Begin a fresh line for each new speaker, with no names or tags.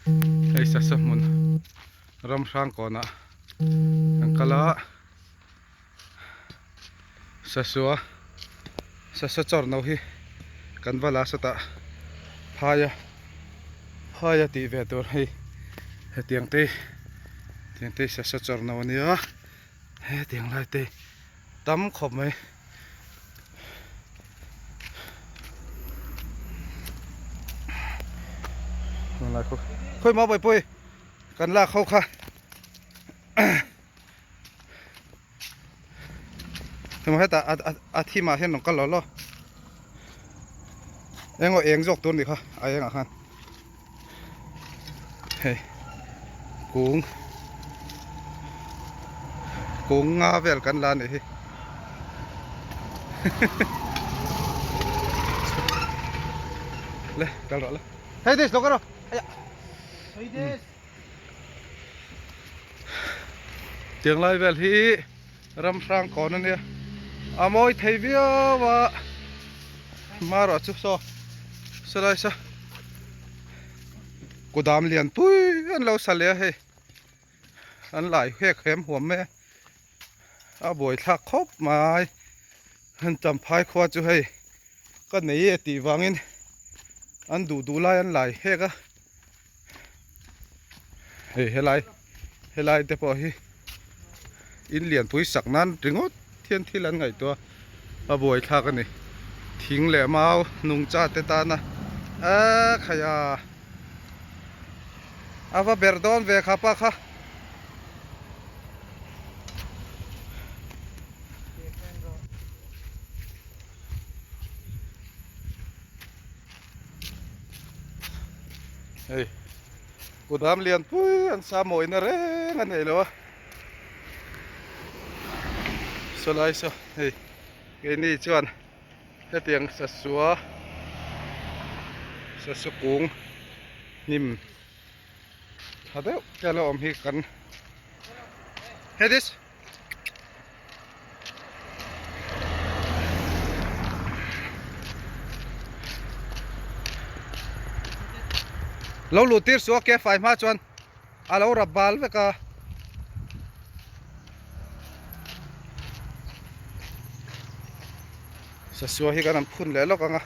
Hei sasa hmun ram hrang kawnah kan kal a sasua sasa chawr no hi kan va la sawtah phaia phaia tih ve tur hei hetiang te tiang te sasa chawr no ania hetiang lai te tam khawp mai. Khawi maw Bawihpui kan lak ho kha heng hetah a thim ah hian rawn kal lo law eng aw eng zawk tur a nih kha a eng ah khan hei kung kung nga vel kan la anih hi le kal rawh le hei this lo ka rawh aya
hei this
tiang lai vel hi ram hrang kawn ania a mawi thei viau a hmarawh chu saw sawlai saw kudam lian pui an lo sa leh a hei an lai hek hem huam mai a a buaithlak khawp mai an champhai khua chu hei ka nei e tih vangin an duh duh lai an lai hek a hei helai helai te pawh hi in lianpui sak nan ringawt hian thil an ngaihtuah a buaithlak a ni thing leh mau nungcha te tana aaa khaia a va ber dawn ve kha pa kha. Hei kudam lian pui an sa mawina reng a nei lo a sawlai saw hei keini chuan hetiang sasua sasu kung hnim tha deuh te a lo awm hi kan hey this. Lo luh tir suh a ke fai hma chuan a lo rap bal vek a. Sasua hi kan han phun leh lawk ang a.